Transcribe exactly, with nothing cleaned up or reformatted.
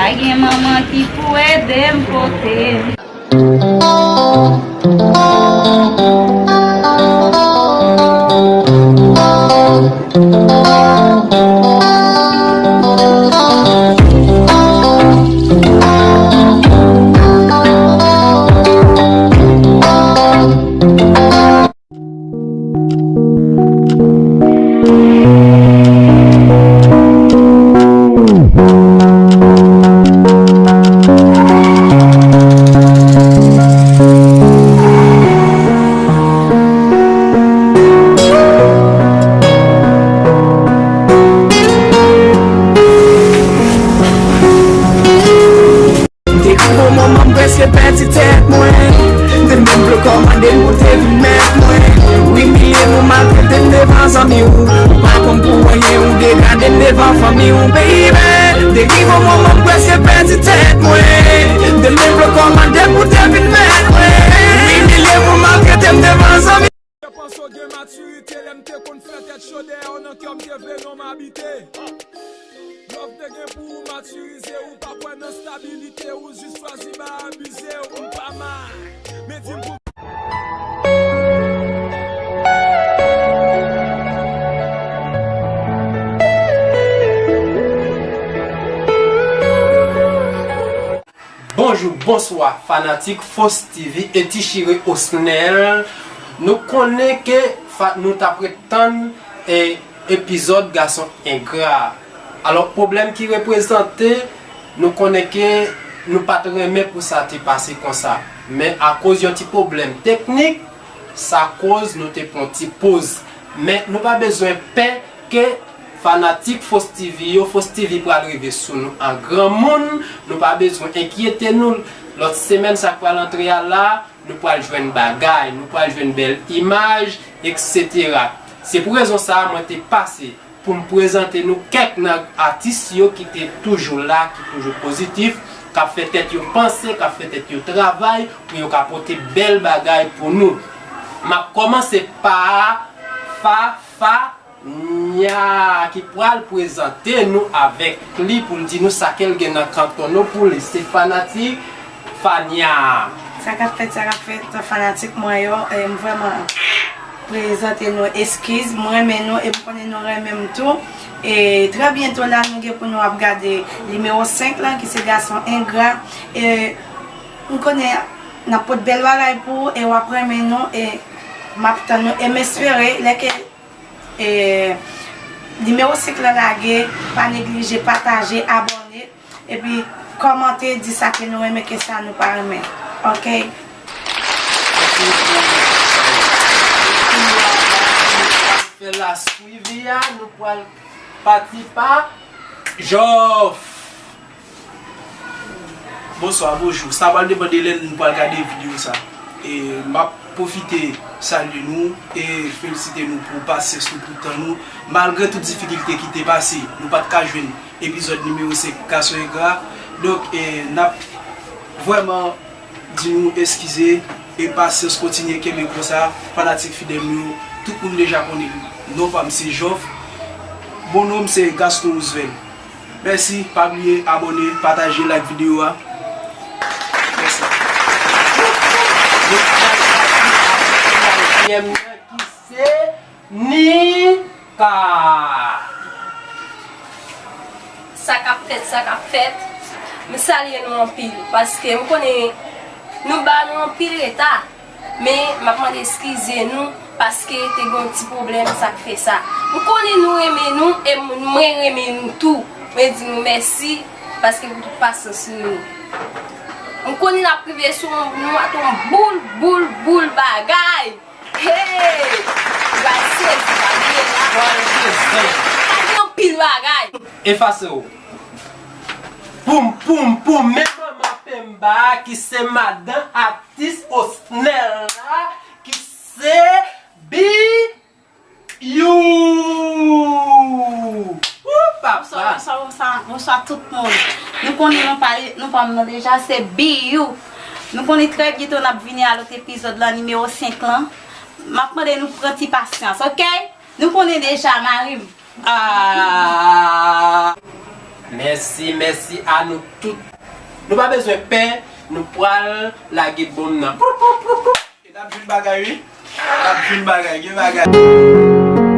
Pa gen manman ki pou ede m pote. M te rive yon moman m prèske pèdi tèt mwen. M te menm vle kòmande m pou te vin mèt mwen. Ou imilye m, ou maltrete m devan zanmi w. Ou pa konn pou anyen, ou degrade m devan fanmi w, baby. M te rive yon moman m prèske pèdi tèt mwen. M te menm vle kòmande m pou te vin mèt mwen. Ou imilye m, ou maltrete m devan zanmi. Te panse w gen matirite lè m te konn fè tèt cho dèyè w nan kè w, m te vle non m abite. Love te gen pou ou matirize, ou pa kwè nan stabilite, ou jis chwazi bay abize w, m pa mal. Men di m pou Bonjou, bonswa, fanatik Fos T V e Ti Chire Osnel. Nou konnen ke fa, nou t ap ret tann, e, epizòd Gason Engra. Alò, pwoblèm ki reprezante, nou konnen ke nou pa t renmen pou sa te pase konsa. Men akoz yon ti pwoblèm teknik, sa koz nou te pran ti poz. Men nou pa bezwen pè ke fanatik Fos T V yo, Fos T V pral rive sou nou an granmoun. Nou pa bezwen enkyete nou. Lòt semèn, sa k pral antre a la, nou pral jwenn bagay, nou pral jwenn bèl imaj, etsetera. Se pou rezon sa a mwen te pase pou m prezante nou kèk nan atis yo ki te toujou la, ki toujou pozitif, k ap fè tèt yo panse, k ap fè tèt yo travay pou yo ka pote bèl bagay pou nou. M ap kòmanse pa Fa Fa Nya ki pral prezante nou avèk li pou l di nou sa ke l gen nan kanton nou pou li. Se fanatik Fania. Sa k ap fèt, sa k ap fèt, fanatik mwen yo, e m vrèman prezante nou eskiz. M renmen nou e m konnen nou renmen m tou. E trè byento la, nou gen pou nou ap gade nimewo senk lan, ki se Gason Engra. E m konnen n ap pot bèl bagay pou ou e w ap renmen nou. E m ap tann nou. E m espere, lè ke, e, nimewo senk lan lage, pa neglije pataje, abòne. Epi kòmante, di sa ke nou renmen, ke sa nou pa renmen. Oke? Fè la swivi a, nou pral pati pa Jòf. Bonswa, bonjou. Sa pral depann de lè nou pral gade videyo sa. E m ap pwofite salye nou e felisite nou pou pasyans nou, pou tan nou. Malgre tout difikilte ki te pase, nou pa t ka jwenn epizòd nimewo senk Gason Engra. Donk, e, n ap vrèman di nou eskize e pasyans, kontinye kenbe konsa, fanatik fidèl nou yo. Tout moun deja konnen non pa m se Jòf. Bon non m se Gaston Roosevelt. Mèsi, pa bliye abòne, pataje, like videyo a. Mèsi. Nou pral pati avèk twazyèm nan ki se Nika. Sa k ap fèt, sa k ap fèt. M salye nou anpil, paske m konnen nou ba nou anpil reta. Men, m ap mande eskize nou, paske te gen yon ti pwoblèm, sa k fè sa. M konnen nou renmen nou, e m, mwen renmen nou tou. Mwen di nou mèsi, paske pou tout pasyans nou. M konnen n ap rive sou yon, nou ap yon boul, boul, boul bagay. Hey! Pral sezi, pa bliye la. Pral sezi. Pa gen anpil bagay. Efase w. Poum, poum, poum. Men manman Pemba ki se madan atis Osnel la, ki se Biyou. Wou, papa. Bonswa, bonswa, bonswa, bonswa tout moun. Nou konnen non pa, non pa m nan deja, se Biyou. Nou konnen trè byento n ap vini a lòt epizòd lan, nimewo senk lan. M ap mande nou pran ti pasyans, oke? Nou konnen deja, mari m. Ah. Mèsi. Mèsi, mèsi a nou tout. Nou pa bezwen pè, nou pral lage bonm nan. Pou, pou, pou, pou. E n ap jwenn bagay, wi. N ap jwenn bagay, gen bagay.